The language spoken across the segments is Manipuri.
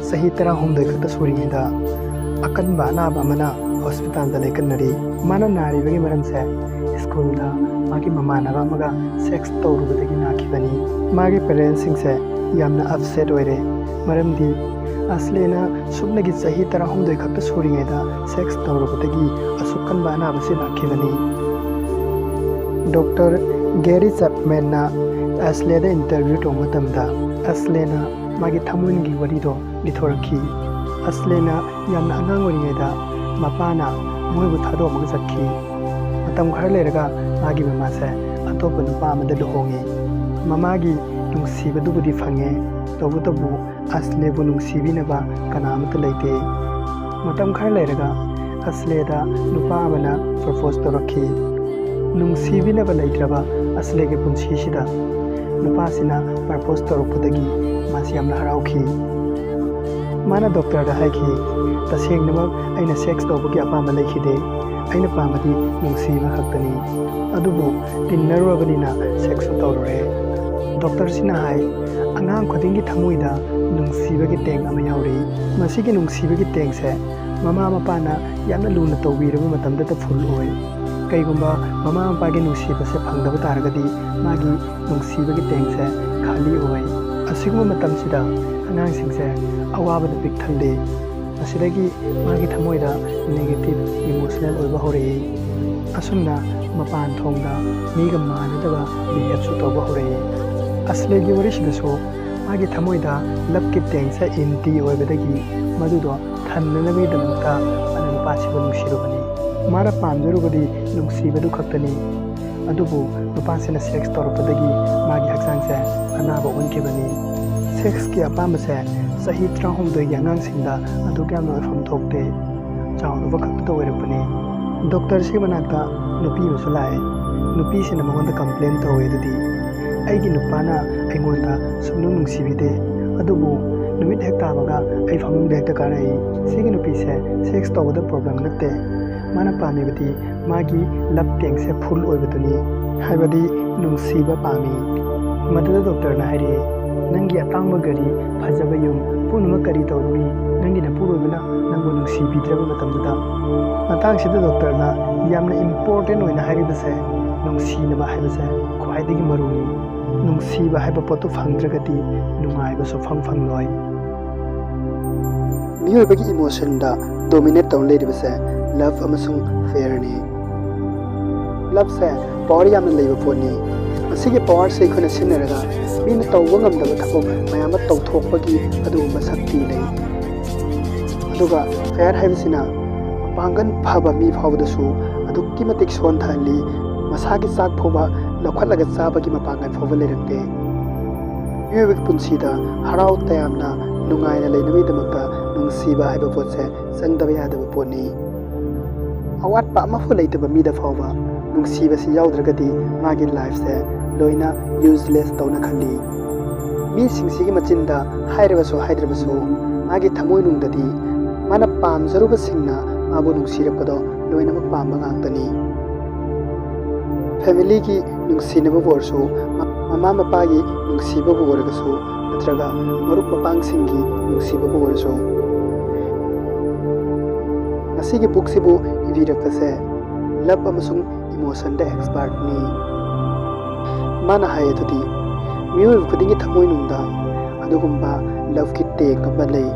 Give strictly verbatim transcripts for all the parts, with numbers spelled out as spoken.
ꯆꯍꯤ ꯇꯔꯥꯍꯨꯝꯗꯣꯏ ꯈꯛꯇ ꯁꯨꯔꯤꯉꯩꯗ ꯑꯀꯟꯕ ꯑꯅꯥꯕ ꯑꯃꯅ ꯍꯣꯁꯄꯤꯇꯥꯜꯗ ꯂꯥꯏꯀꯠꯅꯔꯤ꯫ ꯃꯥꯅ ꯅꯥꯔꯤꯕꯒꯤ ꯃꯔꯝꯁꯦ ꯁ꯭ꯀꯨꯜꯗ ꯃꯥꯒꯤ ꯃꯃꯥꯟꯅꯕ ꯑꯃꯒ ꯁꯦꯛꯁ ꯇꯧꯔꯨꯕꯗꯒꯤ ꯅꯥꯈꯤꯕꯅꯤ꯫ ꯃꯥꯒꯤ ꯄꯦꯔꯦꯟꯁꯁꯤꯡꯁꯦ ꯌꯥꯝꯅ ꯑꯞꯁꯦꯠ ꯑꯣꯏꯔꯦ, ꯃꯔꯝꯗꯤ ꯑꯁꯂꯦꯅ ꯁꯨꯞꯅꯒꯤ ꯆꯍꯤ ꯇꯔꯥꯍꯨꯝꯗꯣꯏ ꯈꯛꯇ ꯁꯨꯔꯤꯉꯩꯗ ꯁꯦꯛꯁ ꯇꯧꯔꯨꯕꯗꯒꯤ ꯑꯁꯨꯛ ꯀꯟꯕ ꯑꯅꯥꯕꯁꯤ ꯂꯥꯛꯈꯤꯕꯅꯤ꯫ ꯗꯣꯛꯇꯔ ꯒꯦꯔꯤ ꯆꯦꯞꯃꯦꯟꯅ ꯑꯁꯂꯦꯗ ꯏꯟꯇꯔꯚ꯭ꯌꯨ ꯇꯧꯕ ꯃꯇꯝꯗ ꯑꯁꯂꯦꯅ ꯃꯥꯒꯤ ꯊꯃꯣꯏꯒꯤ ꯋꯥꯔꯤꯗꯣ ꯂꯤꯊꯣꯔꯛꯈꯤ꯫ ꯑꯁꯂꯦꯅ ꯌꯥꯝꯅ ꯑꯉꯥꯡ ꯑꯣꯏꯔꯤꯉꯩꯗ ꯃꯄꯥꯅ ꯃꯣꯏꯕꯨ ꯊꯥꯗꯣꯛꯑꯝꯃꯒ ꯆꯠꯈꯤ꯫ ꯃꯇꯝ ꯈꯔ ꯂꯩꯔꯒ ꯃꯥꯒꯤ ꯃꯃꯥꯁꯦ ꯑꯇꯣꯞꯄ ꯅꯨꯄꯥ ꯑꯃꯗ ꯂꯨꯍꯣꯡꯉꯤ꯫ ꯃꯃꯥꯒꯤ ꯅꯨꯡꯁꯤꯕꯗꯨꯕꯨꯗꯤ ꯐꯪꯉꯦ, ꯇꯧꯕꯇꯕꯨ ꯑꯁꯂꯦꯕꯨ ꯅꯨꯡꯁꯤꯕꯤꯅꯕ ꯀꯅꯥ ꯑꯃꯠꯇ ꯂꯩꯇꯦ꯫ ꯃꯇꯝ ꯈꯔ ꯂꯩꯔꯒ ꯑꯁꯂꯦꯗ ꯅꯨꯄꯥ ꯑꯃꯅ ꯄ꯭ꯔꯄꯣꯁ ꯇꯧꯔꯛꯈꯤ꯫ ꯅꯨꯡꯁꯤꯕꯤꯅꯕ ꯂꯩꯇ꯭ꯔꯕ ꯑꯁꯂꯦꯒꯤ ꯄꯨꯟꯁꯤꯁꯤꯗ ꯅꯨꯄꯥꯁꯤꯅ ꯄ꯭ꯔꯄꯣꯁ ꯇꯧꯔꯛꯄꯗꯒꯤ ꯃꯥꯁꯤ ꯌꯥꯝꯅ ꯍꯔꯥꯎꯈꯤ꯫ ꯃꯥꯅ ꯗꯣꯛꯇꯔꯗ ꯍꯥꯏꯈꯤ, "ꯇꯁꯦꯡꯅꯃꯛ ꯑꯩꯅ ꯁꯦꯛꯁ ꯇꯧꯕꯒꯤ ꯑꯄꯥꯝꯕ ꯂꯩꯈꯤꯗꯦ꯫ ꯑꯩꯅ ꯄꯥꯝꯕꯗꯤ ꯅꯨꯡꯁꯤꯕ ꯈꯛꯇꯅꯤ꯫ ꯑꯗꯨꯕꯨ ꯇꯤꯟꯅꯔꯨꯔꯕꯅꯤꯅ ꯁꯦꯛꯁꯁꯨ ꯇꯧꯔꯨꯔꯦ꯫" ꯗꯣꯛꯇꯔꯁꯤꯅ ꯍꯥꯏ, "ꯑꯉꯥꯡ ꯈꯨꯗꯤꯡꯒꯤ ꯊꯃꯣꯏꯗ ꯅꯨꯡꯁꯤꯕꯒꯤ ꯇꯦꯡ ꯑꯃ ꯌꯥꯎꯔꯤ꯫ ꯃꯁꯤꯒꯤ ꯅꯨꯡꯁꯤꯕꯒꯤ ꯇꯦꯡꯁꯦ ꯃꯃꯥ ꯃꯄꯥꯅ ꯌꯥꯝꯅ ꯂꯨꯅ ꯇꯧꯕꯤꯔꯕ ꯃꯇꯝꯗꯇ ꯐꯨꯜ ꯑꯣꯏ꯫ ꯀꯩꯒꯨꯝꯕ ꯃꯃꯥ ꯃꯄꯥꯒꯤ ꯅꯨꯡꯁꯤꯕꯁꯦ ꯐꯪꯗꯕ ꯇꯥꯔꯒꯗꯤ ꯃꯥꯒꯤ ꯅꯨꯡꯁꯤꯕꯒꯤ ꯇꯦꯡꯁꯦ ꯈꯥꯂꯤ ꯑꯣꯏ꯫ ꯑꯁꯤꯒꯨꯝꯕ ꯃꯇꯝꯁꯤꯗ ꯑꯉꯥꯡꯁꯤꯡꯁꯦ ꯑꯋꯥꯕꯅ ꯄꯤꯛ ꯊꯜꯂꯤ꯫ ꯃꯁꯤꯗꯒꯤ ꯃꯥꯒꯤ ꯊꯃꯣꯏꯗ ꯅꯦꯒꯦꯇꯤꯚ ꯏꯃꯣꯁꯅꯦꯜ ꯑꯣꯏꯕ ꯍꯧꯔꯛꯏ꯫ ꯑꯁꯨꯝꯅ ꯃꯄꯥꯟ ꯊꯣꯡꯗ ꯃꯤꯒ ꯃꯥꯟꯅꯗꯕ ꯕꯤꯍꯦꯕꯁꯨ ꯇꯧꯕ ꯍꯧꯔꯛꯏ꯫" ꯑꯁꯂꯦꯒꯤ ꯋꯥꯔꯤꯁꯤꯗꯁꯨ ꯃꯥꯒꯤ ꯊꯃꯣꯏꯗ ꯂꯞꯀꯤ ꯇꯦꯡꯁꯦ ꯏꯝꯇꯤ ꯑꯣꯏꯕꯗꯒꯤ ꯃꯗꯨꯗꯣ ꯊꯟꯅꯅꯕꯒꯤꯗꯃꯛꯇ ꯃꯥꯅ ꯅꯨꯄꯥꯁꯤꯕꯨ ꯅꯨꯡꯁꯤꯔꯨꯕꯅꯤ꯫ ꯃꯥꯅ ꯄꯥꯝꯖꯔꯨꯕꯗꯤ ꯅꯨꯡꯁꯤꯕꯗꯨ ꯈꯛꯇꯅꯤ꯫ ꯑꯗꯨꯕꯨ ꯅꯨꯄꯥꯁꯤꯅ ꯁꯦꯛꯁ ꯇꯧꯔꯛꯄꯗꯒꯤ ꯃꯥꯒꯤ ꯍꯛꯆꯥꯡꯁꯦ ꯑꯅꯥꯕ ꯑꯣꯟꯈꯤꯕꯅꯤ꯫ ꯁꯦꯛꯁꯀꯤ ꯑꯄꯥꯝꯕꯁꯦ ꯆꯍꯤ ꯇꯔꯥꯍꯨꯝꯗꯣꯏꯒꯤ ꯑꯉꯥꯡꯁꯤꯡꯗ ꯑꯗꯨꯛ ꯌꯥꯝꯅ ꯑꯣꯏꯐꯝ ꯊꯣꯛꯇꯦ꯫ ꯆꯥꯎꯔꯕ ꯈꯛꯇꯗ ꯑꯣꯏꯔꯛꯄꯅꯤ꯫ ꯗꯣꯛꯇꯔꯁꯤꯒꯤ ꯃꯅꯥꯛꯇ ꯅꯨꯄꯤ ꯑꯃꯁꯨ ꯂꯥꯛꯑꯦ꯫ ꯅꯨꯄꯤꯁꯤꯅ ꯃꯉꯣꯟꯗ ꯀꯝꯄ꯭ꯂꯦꯟ ꯇꯧꯋꯦ ꯑꯗꯨꯗꯤ, "ꯑꯩꯒꯤ ꯅꯨꯄꯥꯅ ꯑꯩꯉꯣꯟꯗ ꯁꯨꯡꯅꯨꯡ ꯅꯨꯡꯁꯤꯕꯤꯗꯦ, ꯑꯗꯨꯕꯨ ꯅꯨꯃꯤꯠ ꯍꯦꯛ ꯇꯥꯕꯒ ꯑꯩ ꯐꯃꯨꯡꯗ ꯍꯦꯛꯇ ꯀꯥꯔꯛꯏ꯫ ꯁꯤꯒꯤ ꯅꯨꯄꯤꯁꯦ ꯁꯦꯛꯁ ꯇꯧꯕꯗ ꯄ꯭ꯔꯣꯕ꯭ꯂꯦꯝ ꯅꯠꯇꯦ꯫ ꯃꯥꯅ ꯄꯥꯝꯃꯤꯕꯗꯤ ꯃꯥꯒꯤ ꯂꯞ ꯇꯦꯡꯁꯦ ꯐꯨꯜ ꯑꯣꯏꯕꯗꯨꯅꯤ, ꯍꯥꯏꯕꯗꯤ ꯅꯨꯡꯁꯤꯕ ꯄꯥꯝꯃꯤ꯫" ꯃꯗꯨꯗ ꯗꯣꯛꯇꯔꯅ ꯍꯥꯏꯔꯛꯏ, "ꯅꯪꯒꯤ ꯑꯇꯥꯡꯕ ꯒꯥꯔꯤ, ꯐꯖꯕ ꯌꯨꯝ, ꯄꯨꯝꯅꯃꯛ ꯀꯔꯤ ꯇꯧꯔꯨꯅꯤ? ꯅꯪꯒꯤ ꯅꯄꯨꯔꯣꯏꯕꯅ ꯅꯪꯕꯨ ꯅꯨꯡꯁꯤꯕꯤꯗ꯭ꯔꯕ ꯃꯇꯝꯗꯨꯗ?" ꯃꯇꯥꯡꯁꯤꯗ ꯗꯣꯛꯇꯔꯅ ꯌꯥꯝꯅ ꯏꯝꯄꯣꯔꯇꯦꯟ ꯑꯣꯏꯅ ꯍꯥꯏꯔꯤꯕꯁꯦ, ꯅꯨꯡꯁꯤꯅꯕ ꯍꯥꯏꯕꯁꯦ ꯈ꯭ꯋꯥꯏꯗꯒꯤ ꯃꯔꯨꯅꯤ꯫ ꯅꯨꯡꯁꯤꯕ ꯍꯥꯏꯕ ꯄꯣꯠꯇꯨ ꯐꯪꯗ꯭ꯔꯒꯗꯤ ꯅꯨꯡꯉꯥꯏꯕꯁꯨ ꯐꯪ ꯐꯪꯂꯣꯏ꯫ ꯃꯤꯑꯣꯏꯕꯒꯤ ꯏꯃꯣꯁꯟꯗ ꯗꯣꯃꯤꯅꯦꯠ ꯇꯧꯔ ꯂꯩꯔꯤꯕꯁꯦ ꯂꯚ ꯑꯃꯁꯨꯡ ꯐꯤꯌꯔꯅꯤ꯫ ꯂꯚꯁꯦ ꯄꯋꯥꯔ ꯌꯥꯝꯅ ꯂꯩꯕ ꯄꯣꯠꯅꯤ꯫ ꯃꯁꯤꯒꯤ ꯄꯋꯥꯔꯁꯦ ꯑꯩꯈꯣꯏꯅ ꯁꯤꯖꯤꯟꯅꯔꯒ ꯃꯤꯅ ꯇꯧꯕ ꯉꯝꯗꯕ ꯊꯕꯛ ꯃꯌꯥꯝ ꯑꯃ ꯇꯧꯊꯣꯛꯄꯒꯤ ꯑꯗꯨꯒꯨꯝꯕ ꯁꯛꯇꯤ ꯂꯩ꯫ ꯑꯗꯨꯒ ꯐꯤꯌꯔ ꯍꯥꯏꯕꯁꯤꯅ ꯃꯄꯥꯡꯒꯜ ꯐꯕ ꯃꯤ ꯐꯥꯎꯕꯗꯁꯨ ꯑꯗꯨꯛꯀꯤ ꯃꯇꯤꯛ ꯁꯣꯟꯊꯍꯜꯂꯤ, ꯃꯁꯥꯒꯤ ꯆꯥꯛ ꯐꯥꯎꯕ ꯂꯧꯈꯠꯂꯒ ꯆꯥꯕꯒꯤ ꯃꯄꯥꯡꯒꯜ ꯐꯥꯎꯕ ꯂꯩꯔꯛꯇꯦ꯫ ꯃꯤꯑꯣꯏꯕꯒꯤ ꯄꯨꯟꯁꯤꯗ ꯍꯔꯥꯎ ꯇꯌꯥꯝꯅ ꯅꯨꯡꯉꯥꯏꯅ ꯂꯩꯅꯕꯒꯤꯗꯃꯛꯇ ꯅꯨꯡꯁꯤꯕ ꯍꯥꯏꯕ ꯄꯣꯠꯁꯦ ꯆꯪꯗꯕ ꯌꯥꯗꯕ ꯄꯣꯠꯅꯤ꯫ ꯑꯋꯥꯠꯄ ꯑꯃꯐꯥꯎ ꯂꯩꯇꯕ ꯃꯤꯗ ꯐꯥꯎꯕ ꯅꯨꯡꯁꯤꯕꯁꯤ ꯌꯥꯎꯗ꯭ꯔꯒꯗꯤ ꯃꯥꯒꯤ ꯂꯥꯏꯐꯁꯦ ꯂꯣꯏꯅ ꯌꯨꯖꯂꯦꯁ ꯇꯧꯅ ꯈꯜꯂꯤ꯫ ꯃꯤꯁꯤꯡꯁꯤꯒꯤ ꯃꯆꯤꯟꯗ ꯍꯥꯏꯔꯕꯁꯨ ꯍꯥꯏꯗ꯭ꯔꯕꯁꯨ ꯃꯥꯒꯤ ꯊꯃꯣꯏꯅꯨꯡꯗꯗꯤ ꯃꯥꯅ ꯄꯥꯝꯖꯔꯨꯕꯁꯤꯡꯅ ꯃꯥꯕꯨ ꯅꯨꯡꯁꯤꯔꯛꯄꯗꯣ ꯂꯣꯏꯅꯃꯛ ꯄꯥꯝꯕ ꯉꯥꯛꯇꯅꯤ꯫ ꯐꯦꯃꯤꯂꯤꯒꯤ ꯅꯨꯡꯁꯤꯅꯕꯕꯨ ꯑꯣꯏꯔꯁꯨ, ꯃꯃꯥ ꯃꯄꯥꯒꯤ ꯅꯨꯡꯁꯤꯕꯕꯨ ꯑꯣꯏꯔꯒꯁꯨ, ꯅꯠꯇ꯭ꯔꯒ ꯃꯔꯨꯞ ꯃꯄꯥꯡꯁꯤꯡꯒꯤ ꯅꯨꯡꯁꯤꯕꯕꯨ ꯑꯣꯏꯔꯁꯨ꯫ ꯉꯁꯤꯒꯤ ꯕꯨꯛꯁꯤꯕꯨ ꯏꯕꯤꯔꯛꯄꯁꯦ ꯂꯚ ꯑꯃꯁꯨꯡ ꯏꯃꯣꯁꯟꯗ ꯑꯦꯛꯁꯄꯥꯔꯠꯅꯤ꯫ ꯃꯥꯅ ꯍꯥꯏ ꯑꯗꯨꯗꯤ, ꯃꯤꯑꯣꯏꯕ ꯈꯨꯗꯤꯡꯒꯤ ꯊꯃꯣꯏꯅꯨꯡꯗ ꯑꯗꯨꯒꯨꯝꯕ ꯂꯚꯀꯤ ꯇꯦꯡ ꯑꯃ ꯂꯩ꯫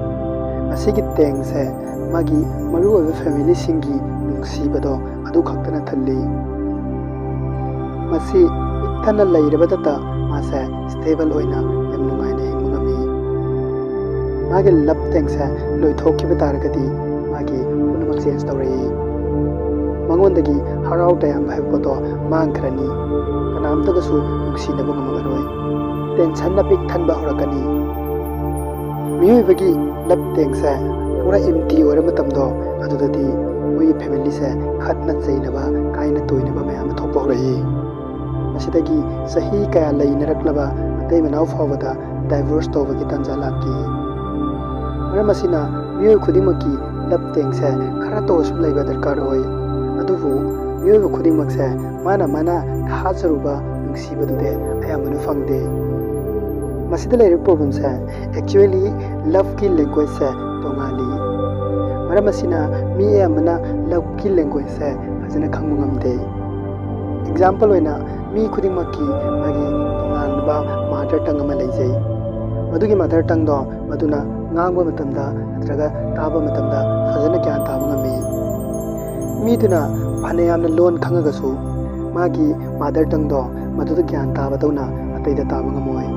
ꯃꯁꯤꯒꯤ ꯇꯦꯡꯁꯦ ꯃꯥꯒꯤ ꯃꯔꯨꯑꯣꯏꯕ ꯐꯦꯃꯤꯂꯤꯁꯤꯡꯒꯤ ꯅꯨꯡꯁꯤꯕꯗꯣ ꯑꯗꯨ ꯈꯛꯇꯅ ꯊꯜꯂꯤ꯫ ꯃꯁꯤ ꯄꯤꯛ ꯊꯟꯅ ꯂꯩꯔꯕꯗꯇ ꯃꯥꯁꯦ ꯁ꯭ꯇꯦꯕꯜ ꯑꯣꯏꯅ ꯌꯥꯝ ꯅꯨꯡꯉꯥꯏꯅ ꯍꯤꯡꯕ ꯉꯝꯃꯤ꯫ ꯃꯥꯒꯤ ꯂꯚ ꯇꯦꯡꯁꯦ ꯂꯣꯏꯊꯣꯛꯈꯤꯕ ꯇꯥꯔꯒꯗꯤ ꯃꯥꯒꯤ ꯄꯨꯝꯅꯃꯛ ꯆꯦꯟꯖ ꯇꯧꯔꯛꯏ꯫ ꯃꯉꯣꯟꯗꯒꯤ ꯍꯔꯥꯎ ꯇꯌꯥꯝꯕ ꯍꯥꯏꯕ ꯄꯣꯠꯇꯣ ꯃꯥꯡꯈ꯭ꯔꯅꯤ꯫ ꯀꯅꯥꯝꯇꯒꯁꯨ ꯅꯨꯡꯁꯤꯅꯕ ꯉꯝꯃꯛꯑꯔꯣꯏ꯫ ꯇꯦꯟꯁꯟꯅ ꯄꯤꯛ ꯊꯟꯕ ꯍꯧꯔꯛꯀꯅꯤ꯫ ꯃꯤꯑꯣꯏꯕꯒꯤ ꯂꯚ ꯇꯦꯡꯁꯦ ꯄꯨꯔꯥ ꯑꯦꯝꯇꯤ ꯑꯣꯏꯔ ꯃꯇꯝꯗꯣ, ꯑꯗꯨꯗꯗꯤ ꯃꯣꯏꯒꯤ ꯐꯦꯃꯤꯂꯤꯁꯦ ꯈꯠꯅ ꯆꯩꯅꯕ, ꯀꯥꯏꯅ ꯇꯣꯏꯅꯕ ꯃꯌꯥꯝ ꯑꯃ ꯊꯣꯛꯄ ꯍꯧꯔꯛꯏ꯫ ꯃꯁꯤꯗꯒꯤ ꯆꯍꯤ ꯀꯌꯥ ꯂꯩꯅꯔꯛꯂꯕ ꯃꯇꯩ ꯃꯅꯥꯎ ꯐꯥꯎꯕꯗ ꯗꯥꯏꯚꯣꯔꯁ ꯇꯧꯕꯒꯤ ꯇꯥꯟꯖꯥ ꯂꯥꯛꯈꯤ꯫ ꯃꯔꯝ ꯑꯁꯤꯅ ꯃꯤꯑꯣꯏ ꯈꯨꯗꯤꯡꯃꯛꯀꯤ ꯂꯚ ꯇꯦꯡꯁꯦ ꯈꯔꯇ ꯑꯣꯏꯔꯁꯨ ꯂꯩꯕ ꯗꯔꯀꯥꯔ ꯑꯣꯏ꯫ ꯑꯗꯨꯕꯨ ꯃꯤꯑꯣꯏꯕ ꯈꯨꯗꯤꯡꯃꯛꯁꯦ ꯃꯥꯅ ꯃꯥꯅ ꯊꯥꯖꯔꯨꯕ ꯅꯨꯡꯁꯤꯕꯗꯨꯗꯤ ꯑꯌꯥꯝꯕꯅ ꯐꯪꯗꯦ꯫ ꯃꯁꯤꯗ ꯂꯩꯔꯤꯕ problemꯁꯦ, actually loveꯀꯤ languageꯁꯦ ꯇꯣꯉꯥꯜꯂꯤ꯫ ꯃꯔꯝ ꯑꯁꯤꯅ ꯃꯤ ꯑꯌꯥꯝꯕꯅ loveꯀꯤ languageꯁꯦ ꯐꯖꯅ ꯈꯪꯕ ꯉꯝꯗꯦ꯫ Example ꯑꯣꯏꯅ, ꯃꯤ ꯈꯨꯗꯤꯡꯃꯛꯀꯤ ꯃꯥꯒꯤ ꯇꯣꯉꯥꯟꯕ mother tongue ꯑꯃ ꯂꯩꯖꯩ꯫ ꯃꯗꯨꯒꯤ mother tongueꯗꯣ ꯃꯗꯨꯅ ꯉꯥꯡꯕ ꯃꯇꯝꯗ ꯅꯠꯇ꯭ꯔꯒ ꯇꯥꯕ ꯃꯇꯝꯗ ꯐꯖꯅ ꯒ꯭ꯌꯥꯟ ꯇꯥꯕ ꯉꯝꯃꯤ꯫ ꯃꯤꯗꯨꯅ ꯐꯅ ꯌꯥꯝꯅ ꯂꯣꯟ ꯈꯪꯉꯒꯁꯨ ꯃꯥꯒꯤ mother tongueꯗꯣ ꯃꯗꯨꯗ ꯒ꯭ꯌꯥꯟ ꯇꯥꯕꯗꯧꯅ ꯑꯇꯩꯗ ꯇꯥꯕ ꯉꯝꯃꯣꯏ꯫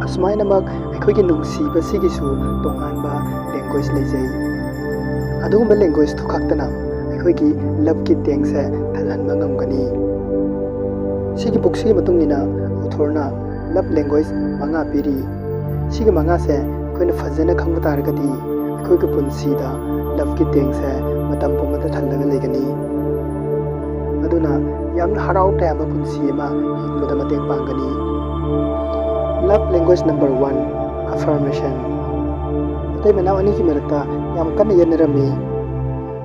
ꯑꯁꯨꯃꯥꯏꯅꯃꯛ ꯑꯩꯈꯣꯏꯒꯤ ꯅꯨꯡꯁꯤꯕꯁꯤꯒꯤꯁꯨ ꯇꯣꯉꯥꯟꯕ language ꯂꯩꯖꯩ꯫ ꯑꯗꯨꯒꯨꯝꯕ languagehueꯗꯨ ꯈꯛꯇꯅ ꯑꯩꯈꯣꯏꯒꯤ loveꯀꯤ tankꯁꯦ ꯊꯜꯍꯟꯕ ꯉꯝꯒꯅꯤ꯫ ꯁꯤꯒꯤ bookꯁꯤꯒꯤ ꯃꯇꯨꯡ ꯏꯟꯅ authorꯅ love language ꯃꯉꯥ ꯄꯤꯔꯤ꯫ ꯁꯤꯒꯤ ꯃꯉꯥꯁꯦ ꯑꯩꯈꯣꯏꯅ ꯐꯖꯅ ꯈꯪꯕ ꯇꯥꯔꯒꯗꯤ ꯑꯩꯈꯣꯏꯒꯤ ꯄꯨꯟꯁꯤꯗ loveꯀꯤ tankꯁꯦ ꯃꯇꯝ ꯄꯨꯝꯕꯗ ꯊꯜꯂꯒ ꯂꯩꯒꯅꯤ꯫ ꯑꯗꯨꯅ ꯌꯥꯝꯅ ꯍꯔꯥꯎ ꯇꯌꯥꯝꯕ ꯄꯨꯟꯁꯤ ꯑꯃ ꯍꯤꯡꯕꯗ ꯃꯇꯦꯡ ꯄꯥꯡꯒꯅꯤ꯫ Love language number one, affirmation꯫ ꯃꯇꯩ ꯃꯅꯥꯎ ꯑꯅꯤꯒꯤ ꯃꯔꯛꯇ ꯌꯥꯝ ꯀꯟꯅ ꯌꯦꯠꯅꯔꯝꯃꯤ꯫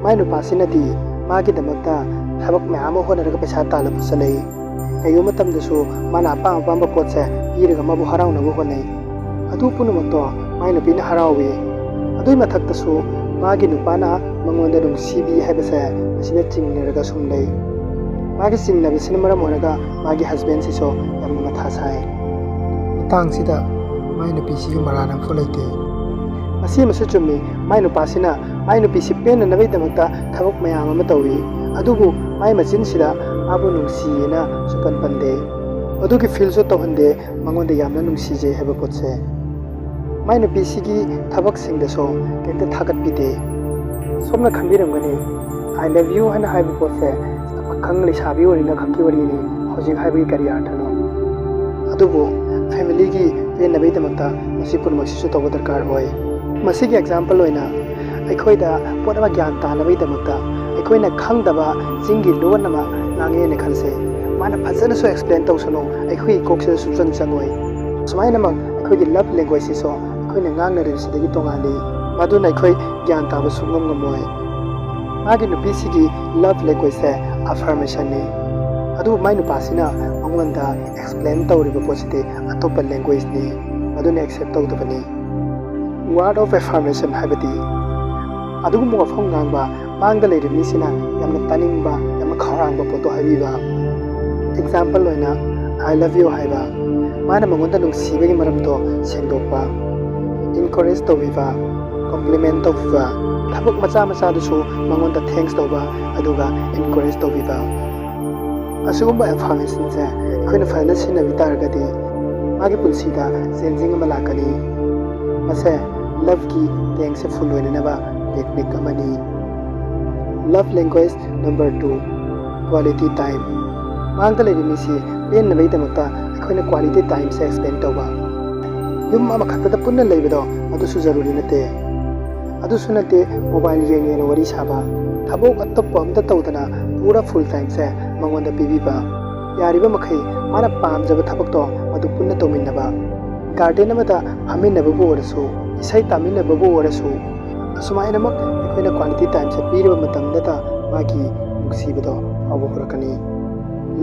ꯃꯥꯏ ꯅꯨꯄꯥꯁꯤꯅꯗꯤ ꯃꯥꯒꯤꯗꯃꯛꯇ ꯊꯕꯛ ꯃꯌꯥꯝ ꯑꯃ ꯍꯣꯠꯅꯔꯒ ꯄꯩꯁꯥ ꯇꯥꯜꯂ ꯄꯨꯁꯜꯂꯛꯏ꯫ ꯀꯩꯒꯨꯝꯕ ꯃꯇꯝꯗꯁꯨ ꯃꯥꯅ ꯑꯄꯥꯝ ꯑꯄꯥꯝꯕ ꯄꯣꯠꯁꯦ ꯄꯤꯔꯒ ꯃꯥꯕꯨ ꯍꯔꯥꯎꯅꯕ ꯍꯣꯠꯅꯩ꯫ ꯑꯗꯨ ꯄꯨꯝꯅꯃꯛꯇꯣ ꯃꯥꯏ ꯅꯨꯄꯤꯅ ꯍꯔꯥꯎꯏ꯫ ꯑꯗꯨꯒꯤ ꯃꯊꯛꯇꯁꯨ ꯃꯥꯒꯤ ꯅꯨꯄꯥꯅ ꯃꯉꯣꯟꯗ ꯅꯨꯡꯁꯤꯕꯤ ꯍꯥꯏꯕꯁꯦ ꯃꯁꯤꯅ ꯆꯤꯡꯅꯔꯒ ꯁꯨꯝ ꯂꯩ꯫ ꯃꯥꯒꯤ ꯆꯤꯡꯅꯕꯁꯤꯅ ꯃꯔꯝ ꯑꯣꯏꯔꯒ ꯃꯥꯒꯤ husbandꯁꯤꯁꯨ ꯌꯥꯝꯅ ꯃꯊꯥ ꯁꯥꯏ꯫ ꯃꯇꯥꯡꯁꯤꯗ ꯃꯥꯏ ꯅꯨꯄꯤꯁꯤꯒꯤ ꯃꯔꯥꯟ ꯑꯃꯐꯥꯎ ꯂꯩꯇꯦ꯫ ꯃꯁꯤ ꯑꯃꯁꯨ ꯆꯨꯝꯃꯤ, ꯃꯥꯏ ꯅꯨꯄꯥꯁꯤꯅ ꯃꯥꯏ ꯅꯨꯄꯤꯁꯤ ꯄꯦꯟꯅꯅꯕꯒꯤꯗꯃꯛꯇ ꯊꯕꯛ ꯃꯌꯥꯝ ꯑꯃ ꯇꯧꯏ, ꯑꯗꯨꯕꯨ ꯃꯥꯏ ꯃꯆꯤꯟꯁꯤꯗ ꯃꯥꯕꯨ ꯅꯨꯡꯁꯤꯌꯦꯅ ꯁꯨꯄꯟ ꯄꯟꯗꯦ꯫ ꯃꯗꯨꯒꯤ feelꯁꯨ ꯇꯧꯍꯟꯗꯦ, ꯃꯉꯣꯟꯗ ꯌꯥꯝꯅ ꯅꯨꯡꯁꯤꯖꯩ ꯍꯥꯏꯕ ꯄꯣꯠꯁꯦ꯫ ꯃꯥꯏ ꯅꯨꯄꯤꯁꯤꯒꯤ ꯊꯕꯛꯁꯤꯡꯗꯁꯨ ꯀꯩꯝꯇ ꯊꯥꯒꯠꯄꯤꯗꯦ꯫ ꯁꯣꯝꯅ ꯈꯟꯕꯤꯔꯝꯒꯅꯤ, "I love you" ꯍꯥꯏꯅ ꯍꯥꯏꯕ ꯄꯣꯠꯁꯦ ꯄꯥꯈꯪ ꯂꯩꯁꯥꯕꯤ ꯑꯣꯏꯔꯤꯉꯩ ꯈꯛꯀꯤ ꯋꯥꯔꯤꯅꯤ, ꯍꯧꯖꯤꯛ ꯍꯥꯏꯕꯒꯤ ꯀꯔꯤ ꯑꯥꯔꯊꯅꯣ? ꯑꯗꯨꯕꯨ familyꯒꯤ ꯄꯦꯟꯅꯕꯒꯤꯗꯃꯛꯇ ꯃꯁꯤ ꯄꯨꯝꯅꯃꯛꯁꯤꯁꯨ ꯇꯧꯕ ꯗꯔꯀꯥꯔ ꯑꯣꯏ꯫ ꯃꯁꯤꯒꯤ example ꯑꯣꯏꯅ, ꯑꯩꯈꯣꯏꯗ ꯄꯣꯠ ꯑꯃ ꯒ꯭ꯌꯥꯟ ꯇꯥꯅꯕꯒꯤꯗꯃꯛꯇ ꯑꯩꯈꯣꯏꯅ ꯈꯪꯗꯕ ꯆꯤꯡꯒꯤ ꯂꯣꯟ ꯑꯃ ꯉꯥꯡꯉꯦꯅ ꯈꯜꯂꯁꯦ꯫ ꯃꯥꯅ ꯐꯖꯅꯁꯨ explain ꯇꯧꯁꯅꯨ, ꯑꯩꯈꯣꯏꯒꯤ ꯀꯣꯛꯁꯤꯗ ꯁꯨꯡꯆꯪ ꯆꯪꯉꯣꯏ꯫ ꯁꯨꯃꯥꯏꯅꯃꯛ ꯑꯩꯈꯣꯏꯒꯤ love languagebomꯕꯁꯤꯁꯨ ꯑꯩꯈꯣꯏꯅ ꯉꯥꯡꯅꯔꯤꯕꯁꯤꯗꯒꯤ ꯇꯣꯉꯥꯜꯂꯤ꯫ ꯃꯗꯨꯅ ꯑꯩꯈꯣꯏ ꯒ꯭ꯌꯥꯟ ꯇꯥꯕ ꯁꯨꯡꯉꯝ ꯉꯝꯃꯣꯏ꯫ ꯃꯥꯒꯤ ꯅꯨꯄꯤꯁꯤꯒꯤ love languageꯁꯦ affirmationꯅꯤ꯫ ꯑꯗꯨꯕꯨ ꯃꯥꯏ ꯅꯨꯄꯥꯁꯤꯅ ꯃꯉꯣꯟꯗ ꯑꯦꯛꯁꯄ꯭ꯂꯦꯟ ꯇꯧꯔꯤꯕ ꯄꯣꯠꯁꯤꯗꯤ ꯑꯇꯣꯞꯄ ꯂꯦꯡꯒ꯭ꯋꯦꯖꯅꯤ, ꯃꯗꯨꯅ ꯑꯦꯛꯁꯦꯞ ꯇꯧꯗꯕꯅꯤ꯫ Word of affirmation ꯍꯥꯏꯕꯗꯤ ꯑꯗꯨꯒꯨꯝꯕ ꯋꯥꯐꯝ ꯉꯥꯡꯕ, ꯃꯥꯡꯗ ꯂꯩꯔꯤꯕ ꯃꯤꯁꯤꯅ ꯌꯥꯝꯅ ꯇꯥꯅꯤꯡꯕ, ꯌꯥꯝꯅ ꯈꯧꯔꯥꯡꯕ ꯄꯣꯠꯇꯣ ꯍꯥꯏꯕꯤꯕ꯫ ꯑꯦꯛꯖꯥꯝꯄꯜ ꯑꯣꯏꯅ, "I love you" ꯍꯥꯏꯕ, ꯃꯥꯅ ꯃꯉꯣꯟꯗ ꯅꯨꯡꯁꯤꯕꯒꯤ ꯃꯔꯝꯗꯣ ꯁꯦꯡꯗꯣꯛꯄ꯫ ꯏꯟꯀꯔꯦꯖ ꯇꯧꯕꯤꯕ, ꯀꯣꯝꯄ꯭ꯂꯤꯃꯦꯟ ꯇꯧꯕꯤꯕ, ꯊꯕꯛ ꯃꯆꯥ ꯃꯆꯥꯗꯨꯁꯨ ꯃꯉꯣꯟꯗ ꯊꯦꯡꯛꯁ ꯇꯧꯕ, ꯑꯗꯨꯒ ꯏꯟꯀꯔꯦꯖ ꯇꯧꯕꯤꯕ꯫ ꯑꯁꯤꯒꯨꯝꯕ ꯑꯦꯐꯥꯔꯃꯦꯁꯟꯁꯦ ꯑꯩꯈꯣꯏꯅ ꯐꯖꯅ ꯁꯤꯖꯤꯟꯅꯕꯤ ꯇꯥꯔꯒꯗꯤ ꯃꯥꯒꯤ ꯄꯨꯟꯁꯤꯗ ꯆꯦꯟꯖꯤꯡ ꯑꯃ ꯂꯥꯛꯀꯅꯤ꯫ ꯃꯁꯦ ꯂꯚꯀꯤ ꯇꯦꯡꯁꯦ ꯐꯨꯜ ꯑꯣꯏꯅꯅꯕ ꯇꯦꯛꯅꯤꯛ ꯑꯃꯅꯤ꯫ Love language number two, quality time. ꯃꯥꯡꯗ ꯂꯩꯕ ꯃꯤꯁꯤ ꯄꯦꯟꯅꯕꯒꯤꯗꯃꯛꯇ ꯑꯩꯈꯣꯏꯅ ꯀ꯭ꯋꯥꯂꯤꯇꯤ ꯇꯥꯏꯝꯁꯦ ꯁ꯭ꯄꯦꯟ ꯇꯧꯕ꯫ ꯌꯨꯝ ꯑꯃꯈꯛꯇꯗ ꯄꯨꯟꯅ ꯂꯩꯕꯗꯣ, ꯑꯗꯨꯁꯨ ꯖꯔꯨꯔꯤ ꯅꯠꯇꯦ꯫ ꯑꯗꯨꯁꯨ ꯅꯠꯇꯦ, ꯃꯣꯕꯥꯏꯜ ꯌꯦꯡ ꯌꯦꯡꯅ ꯋꯥꯔꯤ ꯁꯥꯕ, ꯊꯕꯛ ꯑꯇꯣꯞꯄ ꯑꯝꯇ ꯇꯧꯗꯅ ꯄꯨꯔꯥ ꯐꯨꯜ ꯇꯥꯏꯝꯁꯦ ꯃꯉꯣꯟꯗ ꯄꯤꯕꯤꯕ꯫ ꯌꯥꯔꯤꯕ ꯃꯈꯩ ꯃꯥꯅ ꯄꯥꯝꯖꯕ ꯊꯕꯛꯇꯣ ꯃꯗꯨ ꯄꯨꯟꯅ ꯇꯧꯃꯤꯟꯅꯕ꯫ ꯒꯥꯔꯗꯦꯟ ꯑꯃꯗ ꯐꯝꯃꯤꯟꯅꯕꯕꯨ ꯑꯣꯏꯔꯁꯨ, ꯏꯁꯩ ꯇꯥꯃꯤꯟꯅꯕꯕꯨ ꯑꯣꯏꯔꯁꯨ, ꯑꯁꯨꯃꯥꯏꯅꯃꯛ ꯑꯩꯈꯣꯏꯅ ꯀ꯭ꯋꯥꯂꯤꯇꯤ ꯇꯥꯏꯝꯁꯦ ꯄꯤꯔꯕ ꯃꯇꯝꯗꯇ ꯃꯥꯒꯤ ꯅꯨꯡꯁꯤꯕꯗꯣ ꯐꯥꯎꯕ ꯍꯧꯔꯛꯀꯅꯤ꯫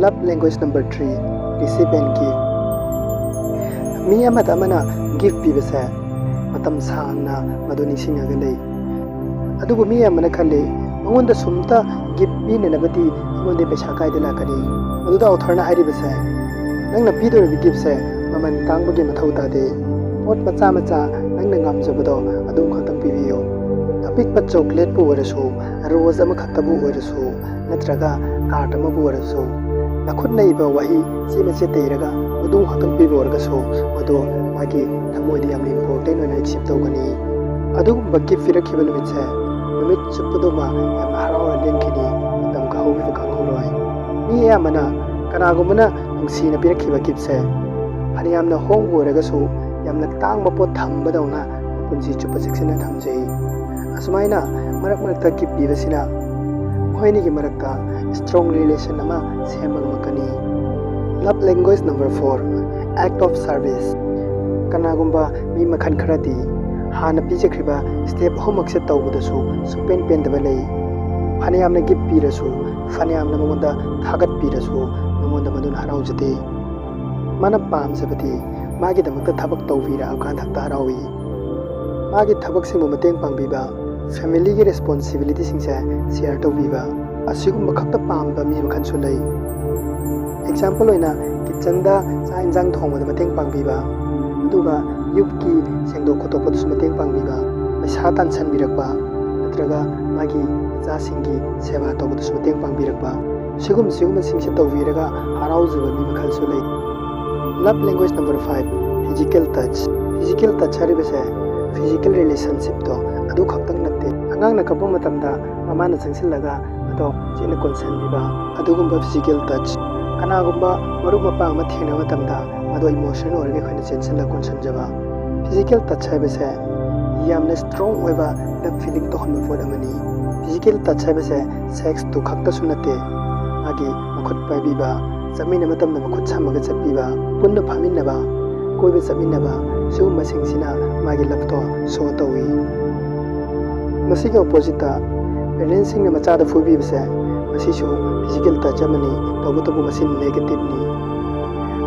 Love language number three, receive and give. ꯃꯤ ꯑꯃꯗ ꯑꯃꯅ ꯒꯤꯐ ꯄꯤꯕꯁꯦ ꯃꯇꯝ ꯁꯥꯡꯅ ꯃꯗꯨ ꯅꯤꯡꯁꯤꯡꯉꯒ ꯂꯩ꯫ ꯑꯗꯨꯕꯨ ꯃꯤ ꯑꯃꯅ ꯈꯜꯂꯤ, "ꯃꯉꯣꯟꯗ ꯁꯨꯝꯇ ꯒꯤꯐ ꯄꯤꯅꯅꯕꯗꯤ ꯑꯩꯉꯣꯟꯗ ꯄꯩꯁꯥ ꯀꯥꯏꯗ ꯂꯥꯛꯀꯅꯤ?" ꯃꯗꯨꯗ ꯑꯣꯊꯔꯅ ꯍꯥꯏꯔꯤꯕꯁꯦ, ꯅꯪꯅ ꯄꯤꯗꯧꯔꯤꯕ ꯒꯤꯐꯁꯦ ꯃꯃꯜ ꯇꯥꯡꯕꯒꯤ ꯃꯊꯧ ꯇꯥꯗꯦ꯫ ꯄꯣꯠ ꯃꯆꯥ ꯃꯆꯥ ꯅꯪꯅ ꯉꯝꯖꯕꯗꯣ ꯑꯗꯨꯝ ꯈꯛꯇꯪ ꯄꯤꯕꯤꯌꯨ꯫ ꯑꯄꯤꯛꯄ ꯆꯣꯀ꯭ꯂꯦꯠꯄꯨ ꯑꯣꯏꯔꯁꯨ, ꯔꯣꯁ ꯑꯃꯈꯛꯇꯕꯨ ꯑꯣꯏꯔꯁꯨ, ꯅꯠꯇ꯭ꯔꯒ ꯀꯥꯔꯠ ꯑꯃꯕꯨ ꯑꯣꯏꯔꯁꯨ, ꯅꯈꯨꯠꯅ ꯏꯕ ꯋꯥꯍꯩ ꯆꯦ ꯃꯆꯦꯠꯇ ꯏꯔꯒ ꯃꯗꯨ ꯈꯛꯇꯪ ꯄꯤꯕ ꯑꯣꯏꯔꯒꯁꯨ, ꯃꯗꯨ ꯃꯥꯒꯤ ꯊꯃꯣꯏꯗ ꯌꯥꯝꯅ ꯏꯝꯄꯣꯔꯇꯦꯟ ꯑꯣꯏꯅ ꯔꯤꯁꯤꯞ ꯇꯧꯒꯅꯤ꯫ ꯑꯗꯨꯒꯨꯝꯕ ꯒꯤꯐ ꯄꯤꯔꯛꯈꯤꯕ ꯅꯨꯃꯤꯠꯁꯦ ꯅꯨꯃꯤꯠ ꯆꯨꯞꯄꯗꯨꯃ ꯌꯥꯝꯅ ꯍꯔꯥꯎꯅ ꯂꯦꯟꯈꯤꯅꯤ, ꯃꯇꯝ ꯈꯪꯍꯧꯕ ꯈꯪꯍꯧꯔꯣꯏ꯫ ꯃꯤ ꯑꯌꯥꯝꯕꯅ ꯀꯅꯥꯒꯨꯝꯕꯅ ꯅꯨꯡꯁꯤꯅ ꯄꯤꯔꯛꯈꯤꯕ ꯒꯤꯐꯁꯦ ꯐꯅꯌꯥꯝꯅ ꯍꯣꯡꯕ ꯑꯣꯏꯔꯒꯁꯨ ꯌꯥꯝꯅ ꯇꯥꯡꯕ ꯄꯣꯠ ꯊꯝꯕꯗꯧꯅ ꯄꯨꯟꯁꯤ ꯆꯨꯞꯄ ꯆꯦꯛꯁꯤꯟꯅ ꯊꯝꯖꯩ꯫ ꯑꯁꯨꯃꯥꯏꯅ ꯃꯔꯛ ꯃꯔꯛꯇ ꯒꯤꯐ ꯄꯤꯕꯁꯤꯅ ꯃꯈꯣꯏ ꯑꯅꯤꯒꯤ ꯃꯔꯛꯇ ꯁ꯭ꯇ꯭ꯔꯣꯡ ꯔꯤꯂꯦꯁꯟ ꯑꯃ ꯁꯦꯝꯕ ꯉꯝꯃꯛꯀꯅꯤ꯫ Love language number four, act of service. ꯀꯅꯥꯒꯨꯝꯕ ꯃꯤ ꯃꯈꯜ ꯈꯔꯗꯤ ꯍꯥꯟꯅ ꯄꯤꯖꯈ꯭ꯔꯤꯕ ꯁ꯭ꯇꯦꯞ ꯑꯍꯨꯝꯃꯛꯁꯦ ꯇꯧꯕꯗꯁꯨ ꯁꯨꯡꯄꯦꯟ ꯄꯦꯟꯗꯕ ꯂꯩ꯫ ꯐꯅꯌꯥꯝꯅ ꯒꯤꯐ ꯄꯤꯔꯁꯨ, ꯐꯅꯌꯥꯝꯅ ꯃꯉꯣꯟꯗ ꯊꯥꯒꯠꯄꯤꯔꯁꯨ, ꯃꯉꯣꯟꯗ ꯃꯗꯨꯅ ꯍꯔꯥꯎꯖꯗꯦ꯫ ꯃꯥꯅ ꯄꯥꯝꯖꯕꯗꯤ ꯃꯥꯒꯤꯗꯃꯛꯇ ꯊꯕꯛ ꯇꯧꯕꯤꯔꯛꯑꯀꯥꯟꯗ ꯈꯛꯇ ꯍꯔꯥꯎꯏ꯫ ꯃꯥꯒꯤ ꯊꯕꯛꯁꯤꯡꯕꯨ ꯃꯇꯦꯡ ꯄꯥꯡꯕꯤꯕ, ꯐꯦꯃꯤꯂꯤꯒꯤ ꯔꯦꯁꯄꯣꯟꯁꯤꯕꯤꯂꯤꯇꯤꯁꯤꯡꯁꯦ ꯁꯤꯌꯔ ꯇꯧꯕꯤꯕ, ꯑꯁꯤꯒꯨꯝꯕ ꯈꯛꯇ ꯄꯥꯝꯕ ꯃꯤ ꯃꯈꯜꯁꯨ ꯂꯩ꯫ ꯑꯦꯛꯖꯥꯝꯄꯜ ꯑꯣꯏꯅ, ꯀꯤꯠꯆꯟꯗ ꯆꯥꯛ ꯏꯟꯖꯥꯡ ꯊꯣꯡꯕꯗ ꯃꯇꯦꯡ ꯄꯥꯡꯕꯤꯕ, ꯑꯗꯨꯒ ꯌꯨꯝꯒꯤ ꯁꯦꯡꯗꯣꯛ ꯈꯣꯠꯇꯣꯛꯄꯗꯁꯨ ꯃꯇꯦꯡ ꯄꯥꯡꯕꯤꯕ, ꯄꯩꯁꯥ ꯇꯥꯟꯁꯟꯕꯤꯔꯛꯄ, ꯅꯠꯇ꯭ꯔꯒ ꯃꯥꯒꯤ ꯃꯆꯥꯁꯤꯡꯒꯤ ꯁꯦꯕꯥ ꯇꯧꯕꯗꯁꯨ ꯃꯇꯦꯡ ꯄꯥꯡꯕꯤꯔꯛꯄ, ꯁꯤꯒꯨꯝ ꯁꯤꯒꯨꯝꯕꯁꯤꯡꯁꯦ ꯇꯧꯕꯤꯔꯒ ꯍꯔꯥꯎꯖꯕ ꯃꯤ ꯃꯈꯜꯁꯨ ꯂꯩ꯫ Love language number five, physical touch. Physical touch ꯍꯥꯏꯔꯤꯕꯁꯦ ꯐꯤꯖꯤꯀꯦꯜ ꯔꯤꯂꯦꯁꯟꯁꯤꯞꯇꯣ ꯑꯗꯨ ꯈꯛꯇꯪ ꯅꯠꯇꯦ꯫ ꯑꯉꯥꯡꯅ ꯀꯞꯄ ꯃꯇꯝꯗ ꯃꯃꯥꯅ ꯆꯪꯁꯤꯜꯂꯒ ꯃꯗꯣ ꯆꯦꯠꯅ ꯀꯣꯟꯁꯤꯟꯕꯤꯕ, ꯑꯗꯨꯒꯨꯝꯕ ꯐꯤꯖꯤꯀꯦꯜ ꯇꯆ꯫ ꯀꯅꯥꯒꯨꯝꯕ ꯃꯔꯨꯞ ꯃꯄꯥꯡ ꯑꯃ ꯊꯦꯡꯅꯕ ꯃꯇꯝꯗ ꯃꯗꯣ ꯏꯃꯣꯁꯅꯦꯜ ꯑꯣꯏꯔꯒ ꯑꯩꯈꯣꯏꯅ ꯆꯦꯟꯁꯤꯜꯂꯒ ꯀꯣꯟꯁꯤꯟꯖꯕ꯫ ꯐꯤꯖꯤꯀꯦꯜ ꯇꯆ ꯍꯥꯏꯕꯁꯦ ꯌꯥꯝꯅ ꯁ꯭ꯇꯔꯣꯡ ꯑꯣꯏꯕ ꯂꯞ ꯐꯤꯂꯤꯡ ꯇꯧꯍꯟꯕ ꯄꯣꯠ ꯑꯃꯅꯤ꯫ ꯐꯤꯖꯤꯀꯦꯜ ꯇꯆ ꯍꯥꯏꯕꯁꯦ ꯁꯦꯛꯁꯇꯨ ꯈꯛꯇꯁꯨ ꯅꯠꯇꯦ, ꯃꯥꯒꯤ ꯃꯈꯨꯠ ꯄꯥꯏꯕꯤꯕ, ꯆꯠꯃꯤꯟꯅꯕ ꯃꯇꯝꯗ ꯃꯈꯨꯠ ꯁꯝꯃꯒ ꯆꯠꯄꯤꯕ, ꯄꯨꯟꯅ ꯐꯝꯃꯤꯟꯅꯕ, ꯀꯣꯏꯕ ꯆꯠꯃꯤꯟꯅꯕ, ꯁꯤꯒꯨꯝꯕꯁꯤꯡꯁꯤꯅ ꯃꯥꯒꯤ ꯂꯞꯇꯣ ꯁꯣ ꯇꯧꯏ꯫ ꯃꯁꯤꯒꯤ ꯑꯣꯄꯣꯖꯤꯠꯇ ꯄꯦꯔꯦꯟꯁꯁꯤꯡꯅ ꯃꯆꯥꯗ ꯐꯨꯕꯤꯕꯁꯦ, ꯃꯁꯤꯁꯨ ꯐꯤꯖꯤꯀꯦꯜ ꯇꯆ ꯑꯃꯅꯤ, ꯇꯧꯕꯇꯕꯨ ꯃꯁꯤ ꯅꯦꯒꯦꯇꯤꯞꯅꯤ꯫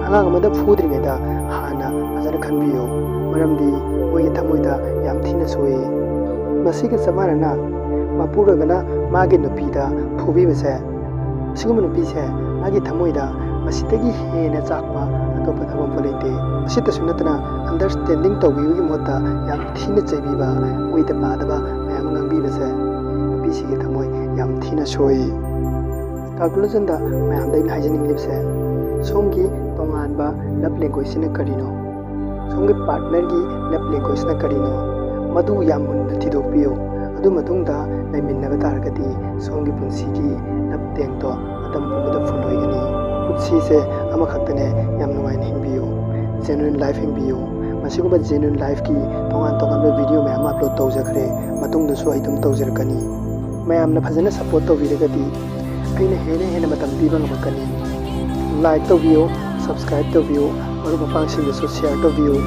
ꯑꯉꯥꯡ ꯑꯃꯗ ꯐꯨꯗ꯭ꯔꯤꯉꯩꯗ ꯍꯥꯟꯅ ꯐꯖꯅ ꯈꯟꯕꯤꯌꯨ, ꯃꯔꯝꯗꯤ ꯃꯣꯏꯒꯤ ꯊꯃꯣꯏꯗ ꯌꯥꯝ ꯊꯤꯅ ꯁꯣꯛꯏ꯫ ꯃꯁꯤꯒ ꯆꯞ ꯃꯥꯟꯅꯅ ꯃꯄꯨꯔꯣꯏꯕꯅ ꯃꯥꯒꯤ ꯅꯨꯄꯤꯗ ꯐꯨꯕꯤꯕꯁꯦ, ꯑꯁꯤꯒꯨꯝꯕ ꯅꯨꯄꯤꯁꯦ ꯃꯥꯒꯤ ꯊꯃꯣꯏꯗ ꯃꯁꯤꯗꯒꯤ ꯍꯦꯟꯅ ꯆꯥꯛꯄ ꯑꯇꯣꯞꯄ ꯊꯕꯛ ꯑꯃꯐꯥꯎ ꯂꯩꯇꯦ꯫ ꯃꯁꯤꯇꯁꯨ ꯅꯠꯇꯅ ꯑꯟꯗꯔꯁ꯭ꯇꯦꯟꯗꯤꯡ ꯇꯧꯕꯤꯕꯒꯤ ꯃꯍꯨꯠꯇ ꯌꯥꯝ ꯊꯤꯅ ꯆꯩꯕꯤꯕ, ꯑꯣꯏꯗ ꯄꯥꯗꯕ ꯃꯌꯥꯝ ꯑꯃ ꯉꯥꯡꯕꯤꯕꯁꯦ ꯅꯨꯄꯤꯁꯤꯒꯤ ꯊꯃꯣꯏ ꯌꯥꯝ ꯊꯤꯅ ꯁꯣꯛꯏ꯫ ꯀꯟꯀ꯭ꯂꯨꯖꯟꯗ ꯃꯌꯥꯝꯗ ꯑꯩꯅ ꯍꯥꯏꯖꯅꯤꯡꯂꯤꯕꯁꯦ, ꯁꯣꯝꯒꯤ ꯇꯣꯉꯥꯟꯕ ꯂꯞ ꯂꯦꯡꯒ꯭ꯋꯦꯖꯁꯤꯅ ꯀꯔꯤꯅꯣ? ꯁꯣꯝꯒꯤ ꯄꯥꯔꯠꯅꯔꯒꯤ ꯂꯞ ꯂꯦꯡꯒ꯭ꯋꯦꯖꯅ ꯀꯔꯤꯅꯣ? ꯃꯗꯨ ꯌꯥꯝ ꯃꯨꯟꯅ ꯊꯤꯗꯣꯛꯄꯤꯌꯨ꯫ ꯑꯗꯨ ꯃꯇꯨꯡꯗ ꯂꯩꯃꯤꯟꯅꯕ ꯇꯥꯔꯒꯗꯤ ꯁꯣꯝꯒꯤ ꯄꯨꯟꯁꯤꯒꯤ ꯂꯞ ꯇꯦꯡꯇꯣ ꯃꯇꯝ ꯄꯨꯝꯕꯗ ꯐꯨꯜ ꯑꯣꯏꯒꯅꯤ꯫ ꯄꯨꯟꯁꯤꯁꯦ ꯑꯃꯈꯛꯇꯅꯦ, ꯌꯥꯝ ꯅꯨꯡꯉꯥꯏꯅ ꯍꯤꯡꯕꯤꯌꯨ꯫ ꯖꯦꯅꯨꯏꯟ ꯂꯥꯏꯐ ꯍꯤꯡꯕꯤꯌꯨ꯫ ꯃꯁꯤꯒꯨꯝꯕ ꯖꯦꯅꯨꯏꯟ ꯂꯥꯏꯐꯀꯤ ꯇꯣꯉꯥꯟ ꯇꯣꯉꯥꯟꯕ ꯚꯤꯗꯤꯑꯣ ꯃꯌꯥꯝ ꯑꯃ ꯑꯞꯂꯣꯗ ꯇꯧꯖꯈ꯭ꯔꯦ, ꯃꯇꯨꯡꯗꯁꯨ ꯑꯩ ꯑꯗꯨꯝ ꯇꯧꯖꯔꯛꯀꯅꯤ꯫ ꯃꯌꯥꯝꯅ ꯐꯖꯅ ꯁꯞꯄꯣꯔꯠ ꯇꯧꯕꯤꯔꯒꯗꯤ ꯑꯩꯅ ꯍꯦꯟꯅ ꯍꯦꯟꯅ ꯃꯇꯝ ꯄꯤꯕ ꯉꯝꯃꯛꯀꯅꯤ꯫ ꯂꯥꯏꯛ ꯇꯧꯕꯤꯌꯨ, ꯁꯕꯁꯀ꯭ꯔꯥꯏꯕ ꯇꯧꯕꯤꯌꯨ, ꯃꯔꯨꯞ ꯃꯄꯥꯡꯁꯤꯡꯗꯁꯨ ꯁꯤꯌꯔ ꯇꯧꯕꯤꯌꯨ꯫